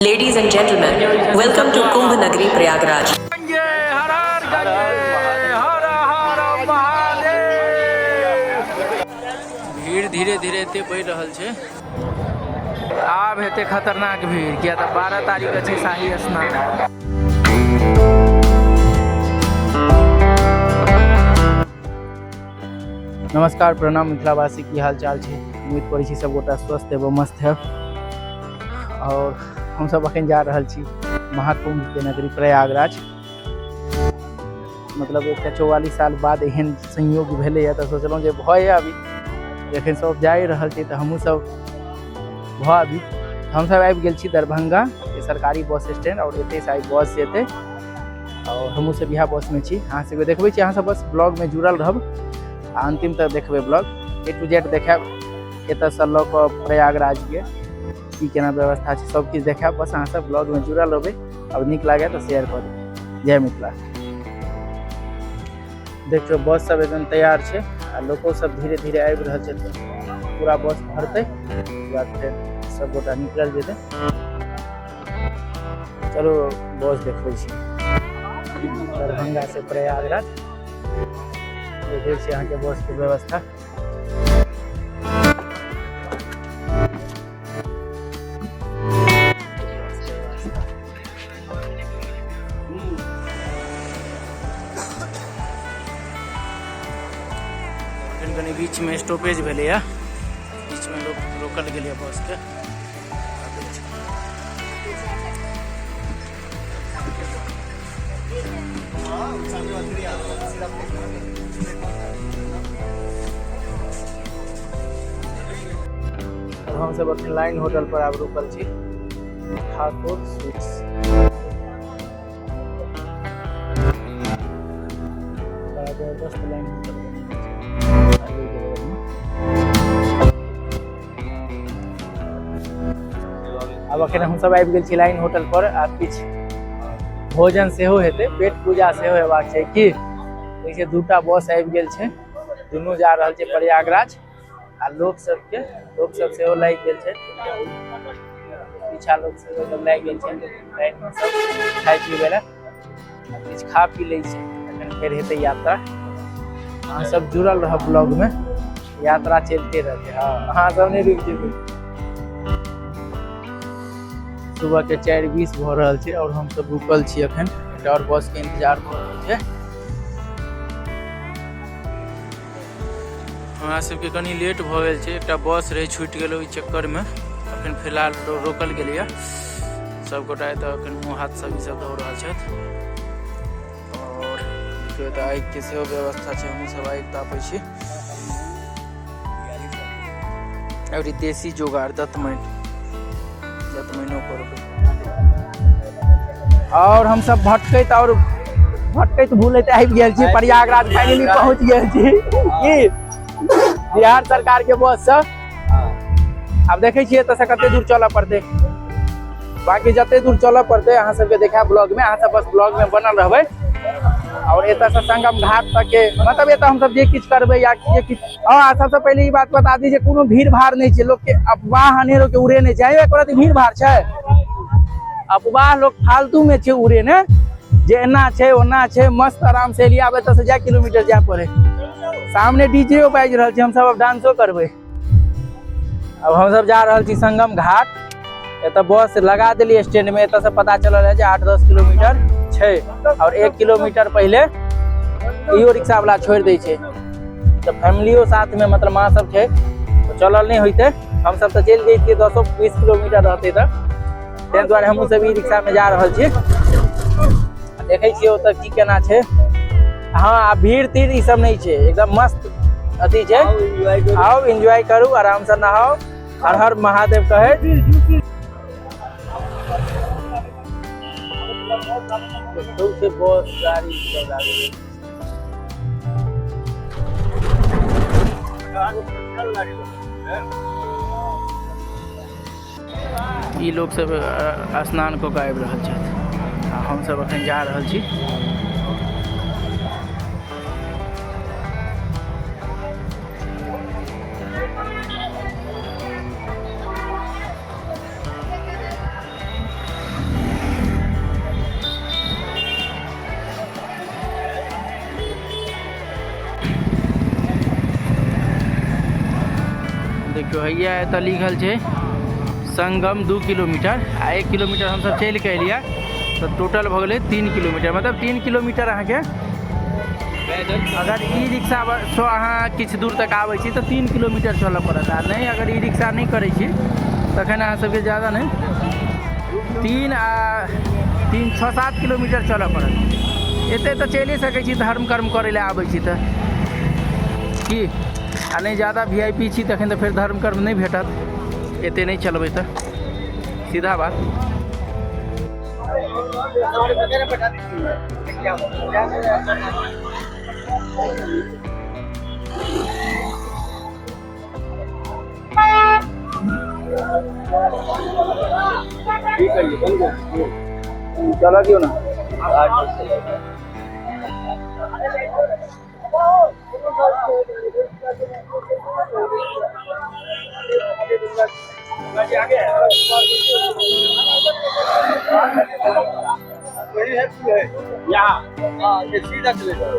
Ladies and gentlemen, welcome to Kumbh Nagari Prayagraj. हर हर गंगे हर हर महादेव। भीड़ धीरे धीरे एते बढ़ि रहल छै। आब हेतै खतरनाक भीड़, किया तऽ 12 तारीख के छै शाही स्नान। नमस्कार, प्रणाम मिथिलावासी, की हाल चाल छै? उम्मीद करै छी सब गोटा स्वस्थ एवं मस्त है। और हमसब अखन जा रहल छी महाकुंभ के नगरी प्रयागराज। मतलब एकटा 44 साल बाद एहन संयोग भेलैए तऽ सोचलहुँ जे भऽ आबी। जखन सब जा रहल छै तऽ हमहूँ सब भऽ आबी। हमसब आबि गेल छी दरभंगा के सरकारी बस स्टैंड और एतयसँ आइ बस जेतै और हमहूँ सब इएह बसमे छी। अहाँ सबके देखबै छी, अहाँ सब बस ब्लॉगमे जुड़ल रहब आ अंतिम तक देखबै, ब्लॉग ए टू जेड देखायब। एतऽसँ लऽ कऽ प्रयागराजके की केना व्यवस्था छै सब किछु देखायब। बस अहाँ सब ब्लॉगमे जुड़ल रहबै और नीक लागै तऽ शेयर कऽ देबै। जय मिथिला। देखियौ बस सब एकदम तैयार छै आ लोको सब धीरे धीरे आबि रहल छै। पूरा बस भरतै, ओकर बाद फेर सब गोटा निकलल जेतै। चलू बस देखबै छी। दरभंगा से प्रयागराज देखै छी अहाँके बस के व्यवस्था। एखन कनि बीचमे स्टॉपेज भेलैए, बीचमे लोक रोकल गेलैए बसके। हमसब अखन लाइन होटल पर आब रुकल छी, ठाकुर स्वीट्स। बड़ा जबरदस्त लाइन होटल हाईवे के बगल में। आब अखन हमसब आबि गेल छी लाइन होटल पर आ किछु भोजन सेहो हेतै, पेट पूजा सेहो हेबाक छै। की देखिए दूटा बस आबि गेल छै, दुनू जा रहल छै प्रयागराज आ लोक सबके लोक सब सेहो लागि गेल छै। पीछा लोक सब एकदम लागि गेल छै लाइन में, सब खाय पीबै लए। किछु खा पी लै छै, तखन फेर हेतै यात्रा। अहाँ सब जुड़ल रहब ब्लॉग में, यात्रा चलते रहते। हाँ, अहाँ सब नहीं रुकि जेबै। सुबह के 4:20 भऽ रहल छै और हम सब रुकल छी अखन, एकटा और बस के इंतजार भऽ रहल छै। हमरा सबके कनि लेट भऽ गेल छै, एकटा बस रहै छूटि गेल ओहि चक्करमे। अखन फिलहाल रोकल गेलैए। सब गोटा एतऽ अखन मुँह हाथ सब ई सब धो रहल छथि और देखियौ एतऽ आगिके सेहो व्यवस्था छै। हमहूँ सब आगि तापै छी और ई देसी जोगाड़ दतमनि दतमैनो करबै। और हम सब भटकैत और भटकैत भूलैत आबि गेल छी प्रयागराज, फाइनली पहुंच गेल छी की बिहार सरकार के बस से। आब देखै छियै एतऽ से कते दूर चलऽ पड़तै। बाकी जते दूर चलऽ पड़तै अहाँ सबके देखायब ब्लॉग में, अहाँ सब बस ब्लॉग में बनल रहबै। और एतऽ से संगम घाट तक के मतलब एतऽ हमसब जे किछु करबै या जे किछु। हाँ, सबसे पहिले ई बात बता दी जे कोनो भीड़ भाड़ नहि छै। लोक के अफवाह अनेरो के उड़ेने छै, एक रति भीड़ भाड़ छै, अफवाह लोक फालतू में छै उड़ेने जे एना छै ओना छै। मस्त आराम से एलियै। आब एतऽ से जाए किलोमीटर जाय पड़े। सामने डीजे बाजि रहल छै, हमसब अब डांसो करबै। अब हमसब जा रहल छी संगम घाट। एतऽ बस लगा देलियै स्टैंड में। एतऽ से पता चलल है जे 8-10 किलोमीटर छै और 1 किलोमीटर पहिले इहो रिक्शा वाला छोड़ि दै छै। तऽ फैमिलियो साथ में मतलब माँ सब छै तऽ चलल नहि होइतै। हमसब तऽ चलि जैतियै 10-20 किलोमीटर रहतै तऽ, ताहि दुआरे हमहूँ सब ई रिक्शा में जा रहल छी। देखै छियै ओतऽ की केना छै। हाँ, आ भीड़ तीड़ ई सब नहि छै, एकदम मस्त अथी छै। आउ एंजॉय करू, आराम से नहाओ, हर हर महादेव कहे। से बस गाड़ी सब लागल। ई लोक सब स्नान कऽ कऽ आबि रहल छथि आ हमसब अखन जा रहल छी। देखियौ हैया एतऽ लिखल छै संगम 2 किलोमीटर आ 1 किलोमीटर हमसब चलि कऽ एलियै तऽ टोटल भऽ गेलै 3 किलोमीटर। मतलब 3 किलोमीटर अहाँके अगर ई रिक्शा सँ अहाँ किछु दूर तक आबै छी तऽ 3 किलोमीटर चलऽ पड़त। आ नहि अगर ई रिक्शा नहि करै छी तखन अहाँ सबके ज्यादा नहि 3 आ 3 6 7 किलोमीटर चलऽ पड़त। एते तऽ चलि सकै छी धर्म कर्म करै लए आबै छी तऽ की। आ नहि ज्यादा VIP छी तखन तऽ फेर धर्म कर्म नहि भेटत, एते नहि चलबै तऽ सीधा बात। चला दियो ना। सीधा चले जाओ।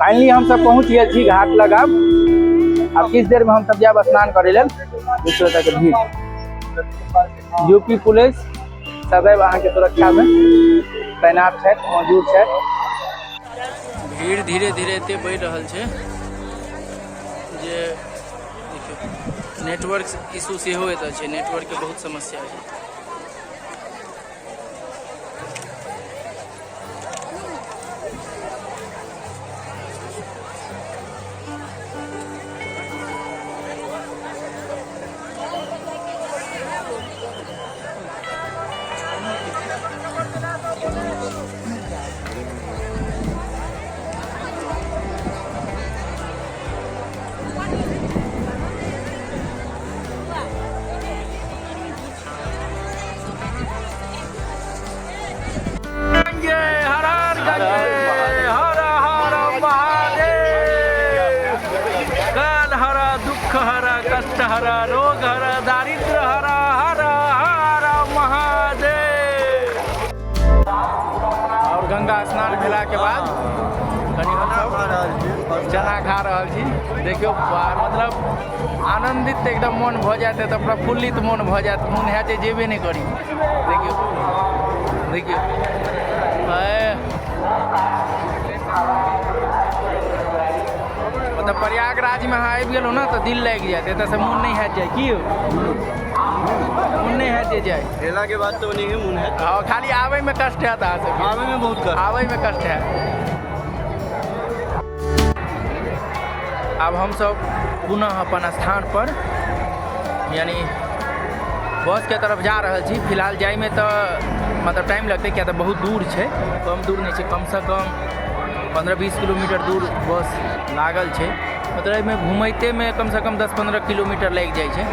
फाइनली हम सब पहुँच गेल छी घाट लग। आब किछु देर में हम सब जायब स्नान करे लेल। देखियौ एतऽ के भीड़। यूपी पुलिस सदैव अहाँके सुरक्षा में तैनात छथि, मौजूद छथि। भीड़ धीरे धीरे एते बढ़ि रहल छै जे देखियौ नेटवर्क इशू सेहो एतऽ छै, नेटवर्क के बहुत समस्या छै। हर हर गंगे, हर हर महादेव। काल हर, दुख हर, कष्ट हर, रोग हर, दारिद्र हर, हर हर महादेव। और गंगा स्नान भेला के बाद कनि हमसब चना खा रहल छी। देखियौ मतलब आनंदित एकदम मन भऽ जायत, तऽ प्रफुल्लित मन भऽ जायत, मन हैत जे जेबे नहि करी। देखियौ देखियौ मतलब प्रयागराज में अहाँ आबि गेलहुँ ने तऽ दिल लागि जायत, एतऽसँ मोन नहि हैत जाय। की यौ मोन नहि हैत जे जाय? एला के बाद तो नहीं मोन हैत। हाँ, खाली आबै में कष्ट हैत अहाँ सबके। आबै में बहुत कष्ट। आबै में कष्ट हैत। आब हमसब पुनः अपन स्थान पर यानी बस के तरफ जा रहल छी। फिलहाल जाइमे तऽ मतलब टाइम लगतै, किया तऽ बहुत दूर छै, कम दूर नहि छै, कमसँ कम 15-20 किलोमीटर दूर बस लागल छै। मतलब एहिमे घुमैतेमे कमसँ कम 10-15 किलोमीटर लागि जाइ छै।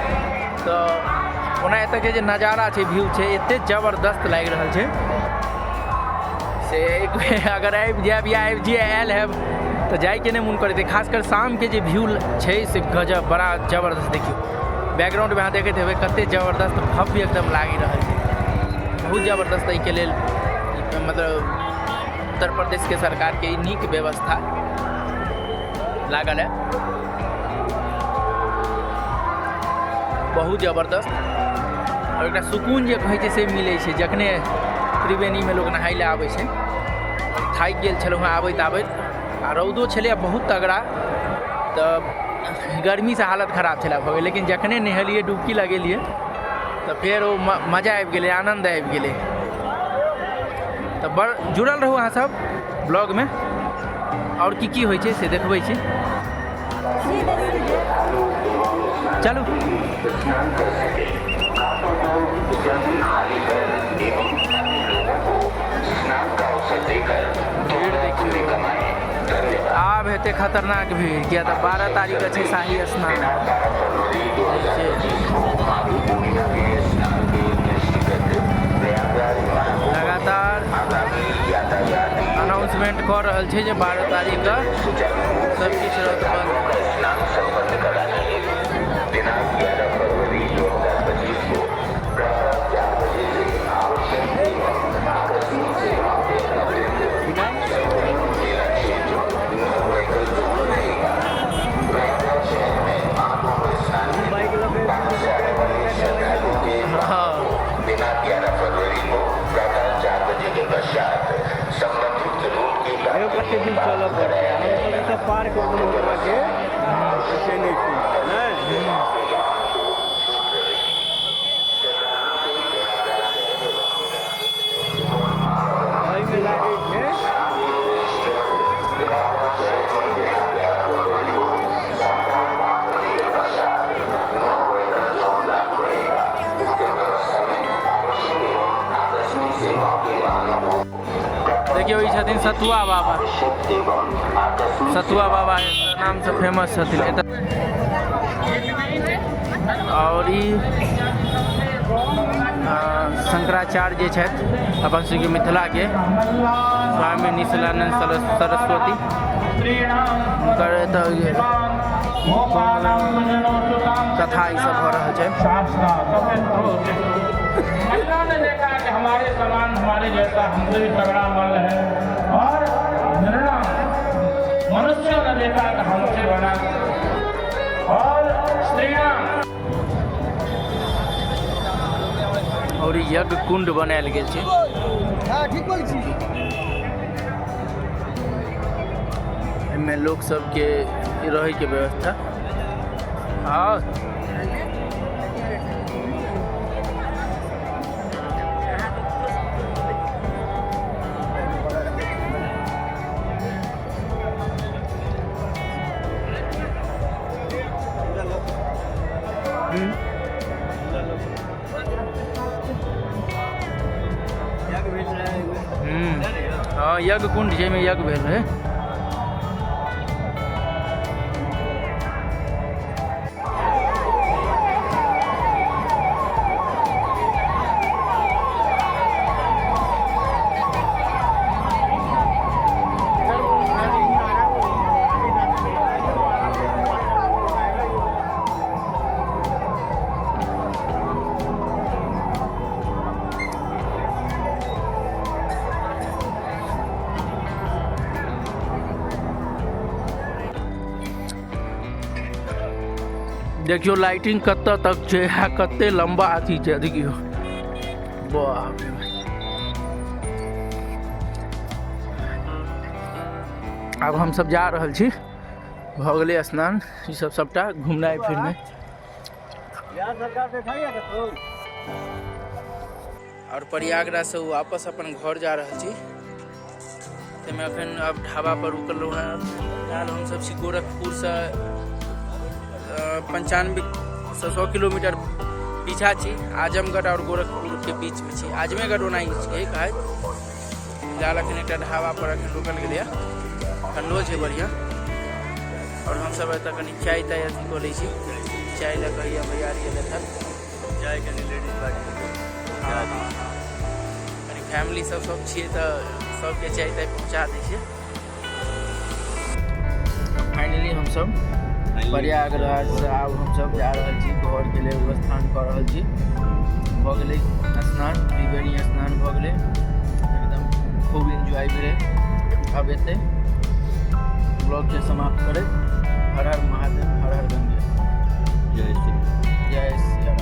तऽ ओना एतऽके जे नजारा छै, व्यू छै, एते जबरदस्त लागि रहल छै से एक बेर अगर आबि जायब या आबि जे आयल हैब तऽ जाइके नहि मोन करैत। खासकर शामके जे व्यू छै से गजब, बड़ा जबरदस्त। देखियौ बैकग्राउंडमे अहाँ देखैत हेबै कते जबरदस्त भव्य एकदम लागि रहल छै, बहुत जबरदस्त। एहिके लेल मतलब उत्तर प्रदेशके सरकारके ई नीक व्यवस्था लागल है, बहुत जबरदस्त। और एकटा सुकून जे कहै छै से मिलै छै जखने त्रिवेणीमे लोक नहाय लए आबै छै। थाकि गेल छलहुँ हँ आबैत आबैत, आ रौदो छलैए बहुत तगड़ा, तऽ गर्मीसँ हालत खराब छलै भऽ गेल। लेकिन जखने नहेलियै, डुबकी लगेलियै, तऽ फेर ओ मजा आबि गेलै, आनन्द आबि गेलै। तऽ बड़ जुड़ल रहू अहाँ सब ब्लॉगमे, आओर की की होइ छै से देखबै छी। चलू। भीड़ देखियौ, आब हेतै खतरनाक भीड़, किया तऽ 12 तारीख छै शाही स्नान। लगातार अनाउंसमेंट कऽ रहल छै जे 12 तारीख के सब किछु रहत बंद। हाँ। कते दूर चलऽ पड़तै? हम सब पार कऽ के मोटरके से नहि छै नहि। एहिमे लागै छै। देखियौ, ई छथिन सतुआ बाबा। सतुआ बाबा नामसँ फेमस छथिन एतऽ। आओर ई शंकराचार्य जे छथि अपन सबके मिथिलाके, स्वामी निश्चलानंद सरस्वती, हुनकर एतऽ कथा ई सब भऽ रहल छै। मल्ला ने देखा कि हमारे समान, हमारे जैसा, हमसे भी तगड़ा मल्ल है और निर्णय मनुष्य ने देखा कि हमसे बड़ा और स्त्रियां आओर ई यज्ञ कुंड बनायल गेल छै। ठीक बोल छी। एहिमे लोक सबके रहैके व्यवस्था। हँ, हँ, यज्ञ कुंड छै, एहिमे यज्ञ भेल रहै। देखियौ, लाइटिंग कतऽ तक छै आ कते लम्बा अथी छै। देखियौ, बाप रे भाई। आब हमसब जा रहल छी। भऽ गेलै स्नान ई सब, सबटा घुमनाइ फिरनाइ। बिहार सरकार देखाइए कतौ। आओर प्रयागराजसँ वापस अपन घर जा रहल छी। ताहिमे एखन आब ढाबा पर रुकल रहूँ। फिलहाल हमसब छी गोरखपुरसँ 95 से 100 किलोमीटर पीछा छी। आजमगढ़ आओर गोरखपुरके बीचमे छी। आजमेगढ़ ओना ई छै कहैत। फिलहाल एखन एकटा ढाबा पर एखन रुकल गेलैए। ठण्डो छै बढ़िआँ। आओर हमसब एतऽ कनि चाय ताय अथी कऽ लै छी। चाय लए कहिया भैयारी एलथि। चाय कनि लेडीज पार्टी। हँ, कनि फैमिली सब सब छियै तऽ सबके चाय ताय पहुँचा दै छियै। फाइनली हमसब प्रयागराजसँ आब हमसब जा रहल छी घरके लेल। प्रस्थान कऽ रहल छी। भऽ गेलै स्नान, त्रिवेणी स्नान भऽ गेलै, एकदम खूब इन्जॉय भेलै। आब एतै ब्लॉगके समाप्त करैत, हर हर महादेव, हर हर गंगे। जय श्री जय सिया।